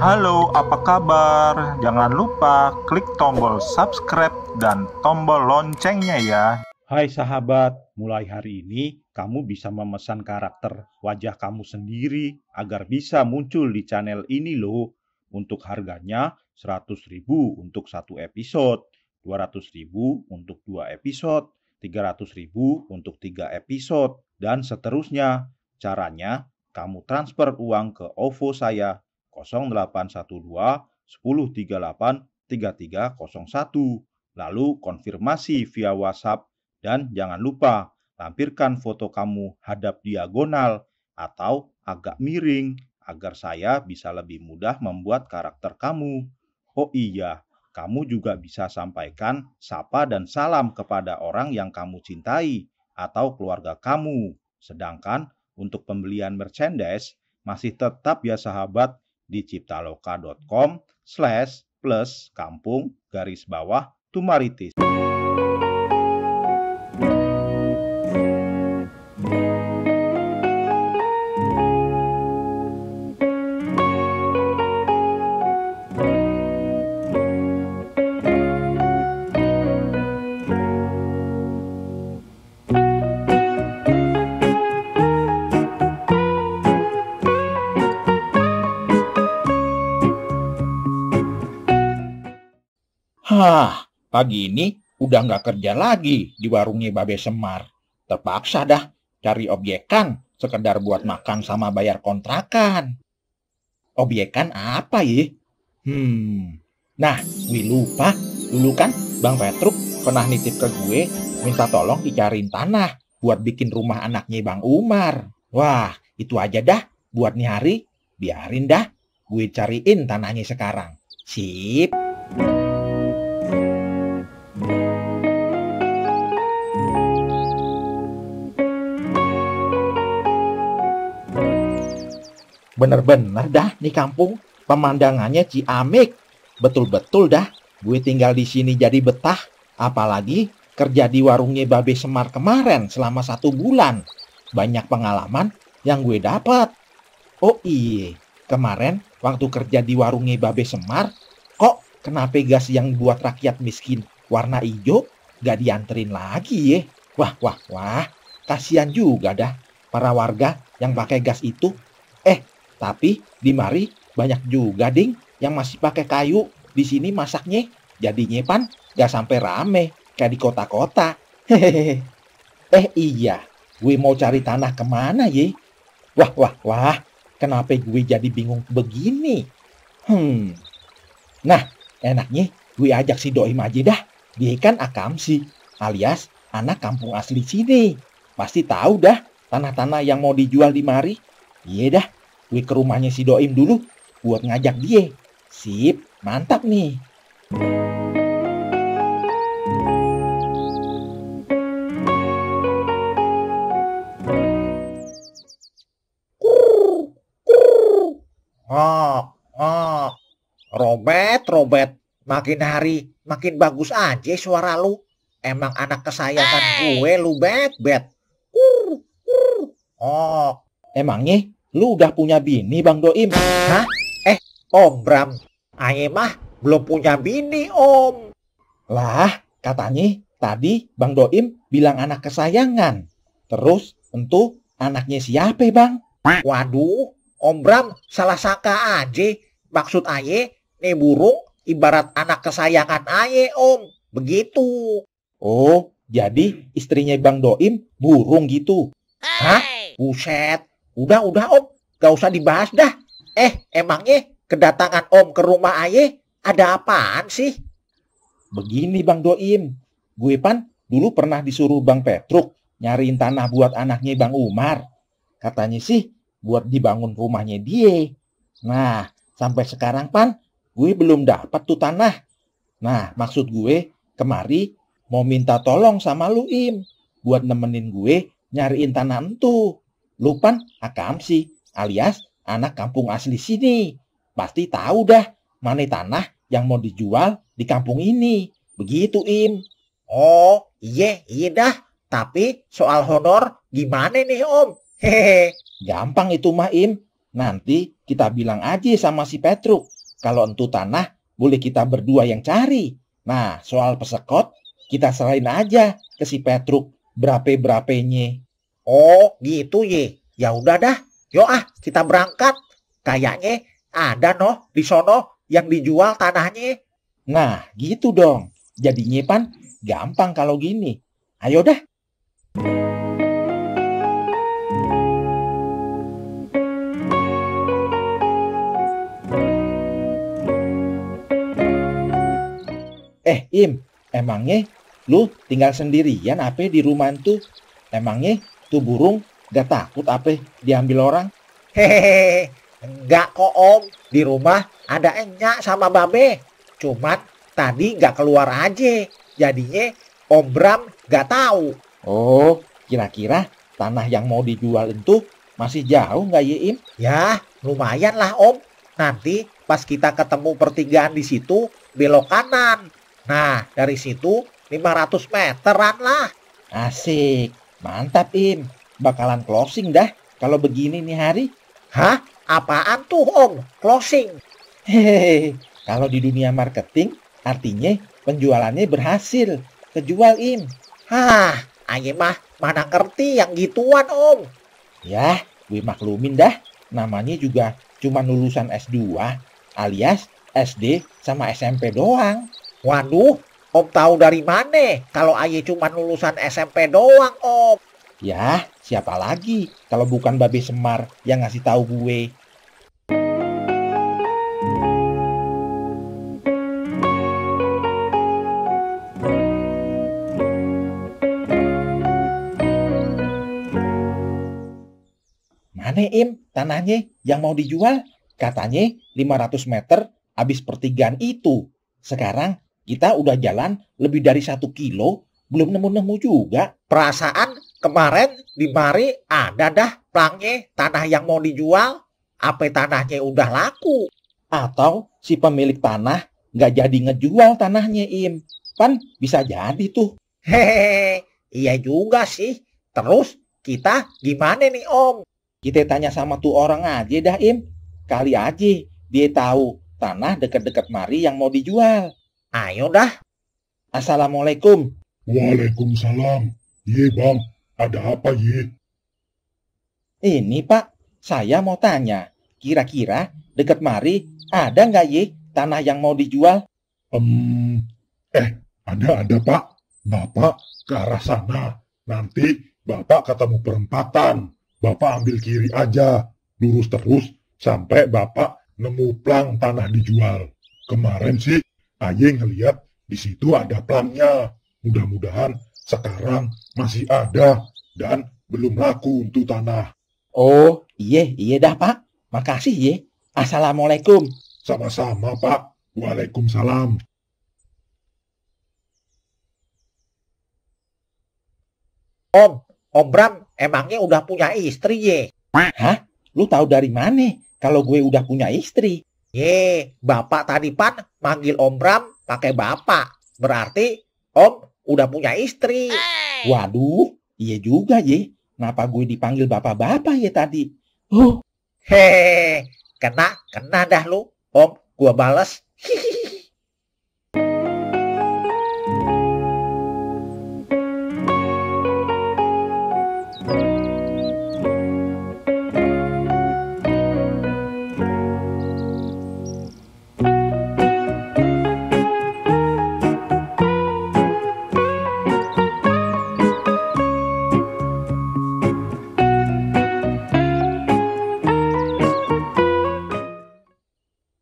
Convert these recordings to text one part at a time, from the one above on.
Halo, apa kabar? Jangan lupa klik tombol subscribe dan tombol loncengnya ya. Hai sahabat, mulai hari ini kamu bisa memesan karakter wajah kamu sendiri agar bisa muncul di channel ini loh. Untuk harganya 100.000 untuk satu episode, 200.000 untuk 2 episode, 300.000 untuk 3 episode, dan seterusnya. Caranya, kamu transfer uang ke OVO saya 0812 1038 3301. Lalu konfirmasi via WhatsApp. Dan jangan lupa, lampirkan foto kamu hadap diagonal atau agak miring agar saya bisa lebih mudah membuat karakter kamu. Oh iya, kamu juga bisa sampaikan sapa dan salam kepada orang yang kamu cintai atau keluarga kamu. Sedangkan untuk pembelian merchandise masih tetap ya sahabat di ciptaloka.com/plus kampung-tumaritis. Pagi ini udah nggak kerja lagi di warungnya Babe Semar. Terpaksa dah cari obyekan sekedar buat makan sama bayar kontrakan. Obyekan apa ya? Nah, gue lupa. Dulu kan Bang Petruk pernah nitip ke gue minta tolong dicariin tanah buat bikin rumah anaknya Bang Umar. Wah, itu aja dah buat nih hari. Biarin dah, gue cariin tanahnya sekarang. Sip. Bener-bener dah nih kampung, pemandangannya ciamik. Betul-betul dah, gue tinggal di sini jadi betah. Apalagi kerja di warungnya Babe Semar kemarin selama 1 bulan. Banyak pengalaman yang gue dapat. Oh iya, kemarin waktu kerja di warungnya Babe Semar, kok kenapa gas yang buat rakyat miskin warna hijau gak dianterin lagi ya? Wah, kasihan juga dah para warga yang pakai gas itu. Tapi di mari banyak juga ding yang masih pakai kayu di sini masaknya. Jadinya pan gak sampai rame kayak di kota-kota. Hehehe. Iya, gue mau cari tanah kemana ye? Wah, kenapa gue jadi bingung begini? Nah, enaknya gue ajak si Doim aja dah. Dia kan akamsi, alias anak kampung asli sini. Pasti tahu dah tanah-tanah yang mau dijual di mari. Iya dah. Gue ke rumahnya si Doim dulu buat ngajak dia. Sip, mantap nih. Robert, makin hari makin bagus aja suara lu. Emang anak kesayangan gue lu, Bet. Emangnya lu udah punya bini Bang Doim? Hah? Om Bram, aye mah belum punya bini, Om. Lah, katanya tadi Bang Doim bilang anak kesayangan. Terus tentu anaknya siapa Bang? Waduh, Om Bram salah sangka aja. Maksud aye, nih burung ibarat anak kesayangan aye, Om. Begitu. Oh, jadi istrinya Bang Doim burung gitu? Hah? Buset. Udah Om, gak usah dibahas dah. Emangnya kedatangan Om ke rumah aye ada apaan sih? Begini Bang Doim, gue pan dulu pernah disuruh Bang Petruk nyariin tanah buat anaknya Bang Umar. Katanya sih buat dibangun rumahnya dia. Nah, sampai sekarang pan gue belum dapat tuh tanah. Nah, maksud gue kemari mau minta tolong sama lu Im buat nemenin gue nyariin tanah entu. Lu pan akamsi alias anak kampung asli sini. Pasti tahu dah mana tanah yang mau dijual di kampung ini. Begitu Im. Oh, iya dah. Tapi soal honor gimana nih Om? Hehehe. Gampang itu mah Im. Nanti kita bilang aja sama si Petruk, kalau entu tanah boleh kita berdua yang cari. Nah, soal pesekot, kita serahin aja ke si Petruk berapa-berapanya. Oh, gitu ye. Ya udah dah. Yuk kita berangkat. Kayaknya ada noh di sono yang dijual tanahnya. Nah, gitu dong. Jadinya Pan, gampang kalau gini. Ayo dah. Im, emangnya lu tinggal sendirian apa di rumah itu? Emangnya tuh burung gak takut apa diambil orang? Hehehe, enggak kok Om. Di rumah ada Enyak sama Babe. Cuman tadi gak keluar aja. Jadinya Om Bram gak tahu. Oh, kira-kira tanah yang mau dijual itu masih jauh nggak ya, Im? Ya, lumayan lah Om. Nanti pas kita ketemu pertigaan di situ, belok kanan. Nah, dari situ 500 meteran lah. Asik, mantap Im. Bakalan closing dah kalau begini nih hari. Hah? Apaan tuh Om? Closing? Hehehe, kalau di dunia marketing artinya penjualannya berhasil. Kejual Im. Hah, aye mah mana ngerti yang gituan Om. Ya, gue maklumin dah. Namanya juga cuma lulusan S2 alias SD sama SMP doang. Waduh, Om tahu dari mana kalau aye cuma lulusan SMP doang Om? Ya, siapa lagi kalau bukan Babe Semar yang ngasih tahu gue. Mana Im tanahnya yang mau dijual? Katanya 500 meter habis pertigaan itu. Sekarang kita udah jalan lebih dari 1 kilo, belum nemu-nemu juga. Perasaan kemarin di mari ada dah plangnya tanah yang mau dijual. Apa tanahnya udah laku? Atau si pemilik tanah nggak jadi ngejual tanahnya Im. Pan bisa jadi tuh. Hehehe, iya juga sih. Terus kita gimana nih Om? Kita tanya sama tuh orang aja dah Im. Kali aja dia tahu tanah dekat-dekat mari yang mau dijual. Ayo dah. Assalamualaikum. Waalaikumsalam. Ye bang, ada apa ye? Ini Pak, saya mau tanya. Kira-kira dekat mari ada nggak ye tanah yang mau dijual? Ada pak. Bapak ke arah sana. Nanti bapak ketemu perempatan. Bapak ambil kiri aja. Lurus terus sampai bapak nemu plang tanah dijual. Kemarin sih aye ngeliat di situ ada plangnya. Mudah-mudahan sekarang masih ada dan belum laku untuk tanah. Oh, iya dah Pak. Makasih ye. Assalamualaikum. Sama-sama Pak. Waalaikumsalam. Om Bram emangnya udah punya istri ye? Hah? Lu tahu dari mana kalau gue udah punya istri? Ye, bapak tadi Pan manggil Om Bram pakai bapak. Berarti Om udah punya istri. Waduh, iya juga ye. Kenapa gue dipanggil bapak-bapak ya tadi? Hehehe, kena dah lu. Om, gua bales.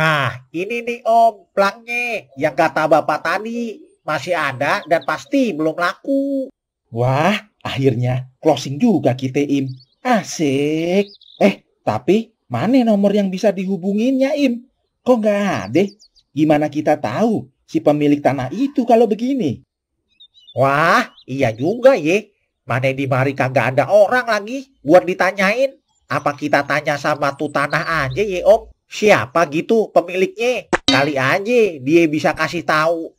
Nah, ini nih Om, plangnya yang kata bapak tadi. Masih ada dan pasti belum laku. Wah, akhirnya closing juga kita Im. Asik. Tapi mana nomor yang bisa dihubunginnya Im? Kok nggak ada? Gimana kita tahu si pemilik tanah itu kalau begini? Wah, iya juga ye. Mana di mari kagak ada orang lagi buat ditanyain. Apa kita tanya sama tuh tanah aja ye Om? Siapa gitu pemiliknya? Kali aja dia bisa kasih tahu.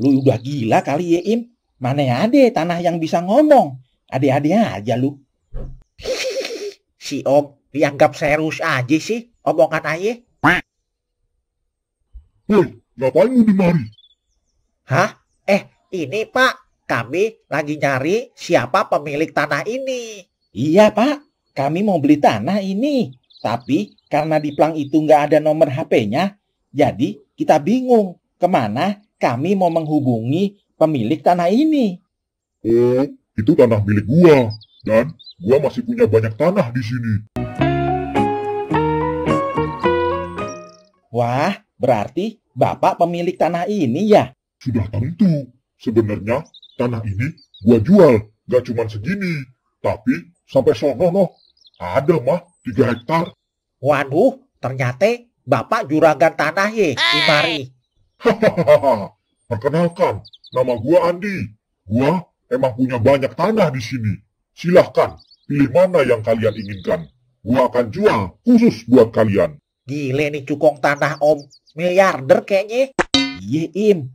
Lu udah gila kali ya Im. Mana ada tanah yang bisa ngomong? Ade-ade aja lu. Si Om dianggap serius aja sih omongan ayah. Woi, ngapain lu di mari? Hah? Ini Pak, kami lagi nyari siapa pemilik tanah ini. Iya Pak, kami mau beli tanah ini. Tapi karena di plang itu nggak ada nomor HP-nya, jadi kita bingung kemana kami mau menghubungi pemilik tanah ini. Oh, itu tanah milik gua. Dan gua masih punya banyak tanah di sini. Wah, berarti Bapak pemilik tanah ini ya? Sudah tentu. Sebenarnya tanah ini gua jual. Gak cuma segini. Tapi sampai sono noh. Ada mah 3 hektar. Waduh, ternyata Bapak juragan tanah ye di mari. Hahaha. Perkenalkan, nama gua Andi. Gua emang punya banyak tanah di sini. Silahkan pilih mana yang kalian inginkan. Gua akan jual khusus buat kalian. Gile nih cukong tanah Om. Miliarder kayaknya. Iya Im.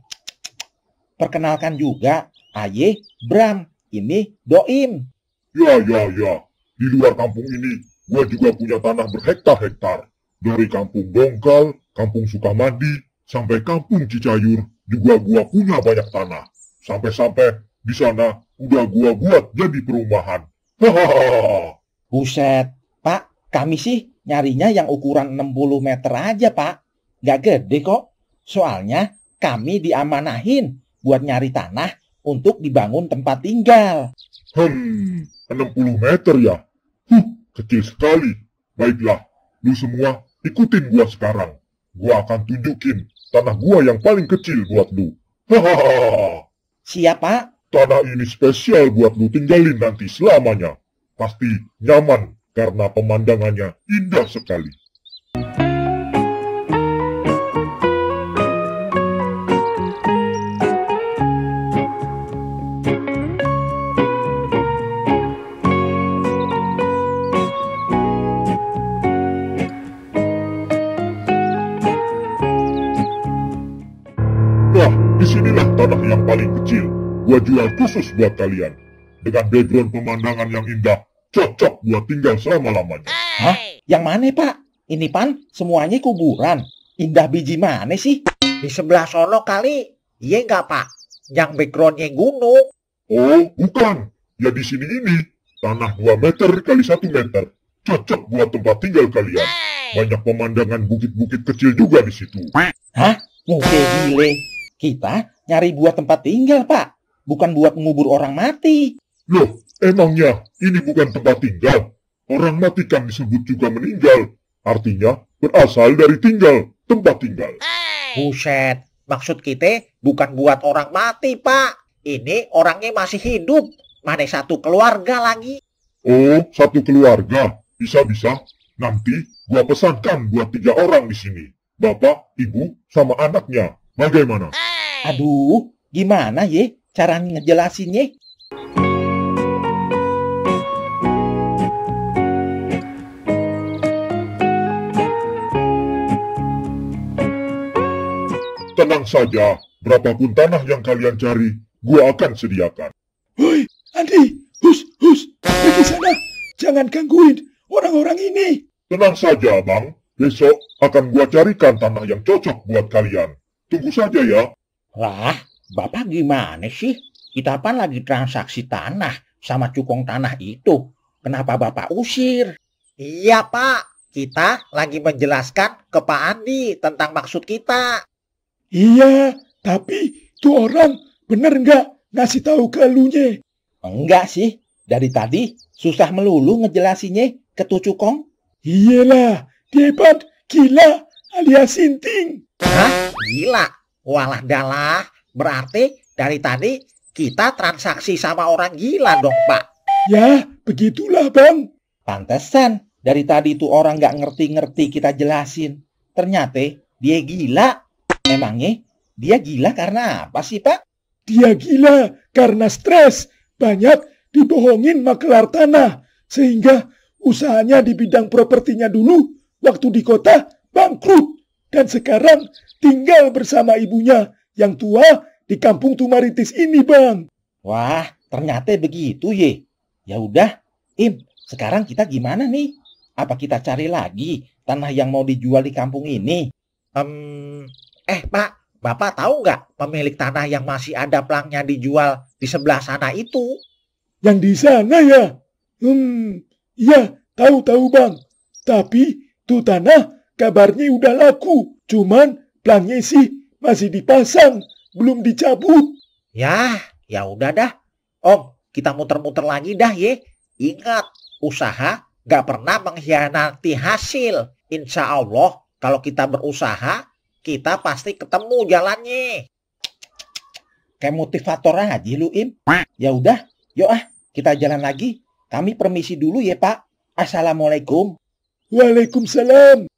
Perkenalkan juga, Aye Bram. Ini Doim. Ya. Di luar kampung ini, gua juga punya tanah berhektar-hektar. Dari kampung Dongkal, kampung Sukamandi, sampai kampung Cicayur, juga gua punya banyak tanah. Sampai-sampai di sana udah gua buat jadi perumahan. Hahaha. Buset, Pak, kami sih nyarinya yang ukuran 60 meter aja, Pak. Nggak gede kok. Soalnya kami diamanahin buat nyari tanah untuk dibangun tempat tinggal. 60 meter ya? Kecil sekali. Baiklah, lu semua ikutin gua sekarang. Gua akan tunjukin tanah gua yang paling kecil buat lu. Hahaha. Siap, Pak? Tanah ini spesial buat lu tinggalin nanti selamanya. Pasti nyaman karena pemandangannya indah sekali. Nah, disinilah tanah yang paling kecil. Gua jual khusus buat kalian. Dengan background pemandangan yang indah, cocok buat tinggal selama-lamanya. Hah? Yang mana, Pak? Ini pan semuanya kuburan. Indah biji mana sih? Di sebelah sono kali. Iya nggak Pak? Yang backgroundnya gunung. Oh, bukan. Ya di sini ini. Tanah 2 meter kali 1 meter. Cocok buat tempat tinggal kalian. Banyak pemandangan bukit-bukit kecil juga di situ. Hah? Muke gile. Kita nyari buat tempat tinggal, Pak. Bukan buat mengubur orang mati. Loh, emangnya ini bukan tempat tinggal? Orang mati kan disebut juga meninggal. Artinya berasal dari tinggal, tempat tinggal. Buset. Maksud kita bukan buat orang mati, Pak. Ini orangnya masih hidup. Mana satu keluarga lagi. Oh, satu keluarga. Bisa-bisa. Nanti gua pesankan buat 3 orang di sini. Bapak, ibu, sama anaknya. Bagaimana? Aduh, gimana ye cara ngejelasinnya? Tenang saja, berapapun tanah yang kalian cari, gua akan sediakan. Woi, Andi, hus, pergi sana. Jangan gangguin orang-orang ini. Tenang saja, Bang. Besok akan gua carikan tanah yang cocok buat kalian. Tunggu saja ya. Lah, Bapak gimana sih? Kita kan lagi transaksi tanah sama cukong tanah itu. Kenapa Bapak usir? Iya, Pak. Kita lagi menjelaskan ke Pak Andi tentang maksud kita. Iya, tapi tuh orang bener nggak ngasih tahu ke elunya? Enggak sih. Dari tadi susah melulu ngejelasinnya ke tuh cukong. Iyalah, dia hebat, gila, alias sinting. Hah? Gila. Walah dalah. Berarti dari tadi kita transaksi sama orang gila dong, Pak. Ya, begitulah bang. Pantesan dari tadi tuh orang nggak ngerti-ngerti kita jelasin. Ternyata dia gila. Emangnya dia gila karena apa sih, Pak? Dia gila karena stres. Banyak dibohongin makelar tanah. Sehingga usahanya di bidang propertinya dulu waktu di kota bangkrut. Dan sekarang tinggal bersama ibunya yang tua di kampung Tumaritis ini, Bang. Wah, ternyata begitu ye. Ya udah, Im, Sekarang kita gimana nih? Apa kita cari lagi tanah yang mau dijual di kampung ini? Pak, Bapak tahu nggak pemilik tanah yang masih ada pelangnya dijual di sebelah sana itu? Yang di sana ya? Iya, tahu Bang. Tapi tuh tanah kabarnya udah laku. Cuman pelangnya sih masih dipasang, belum dicabut. Ya udah dah. Om, kita muter-muter lagi dah ye. Ingat, usaha nggak pernah mengkhianati hasil. Insya Allah, kalau kita berusaha, kita pasti ketemu jalannya. Kayak motivator aja lu, Im. Ya udah, yuk kita jalan lagi. Kami permisi dulu ya, Pak. Assalamualaikum. Waalaikumsalam.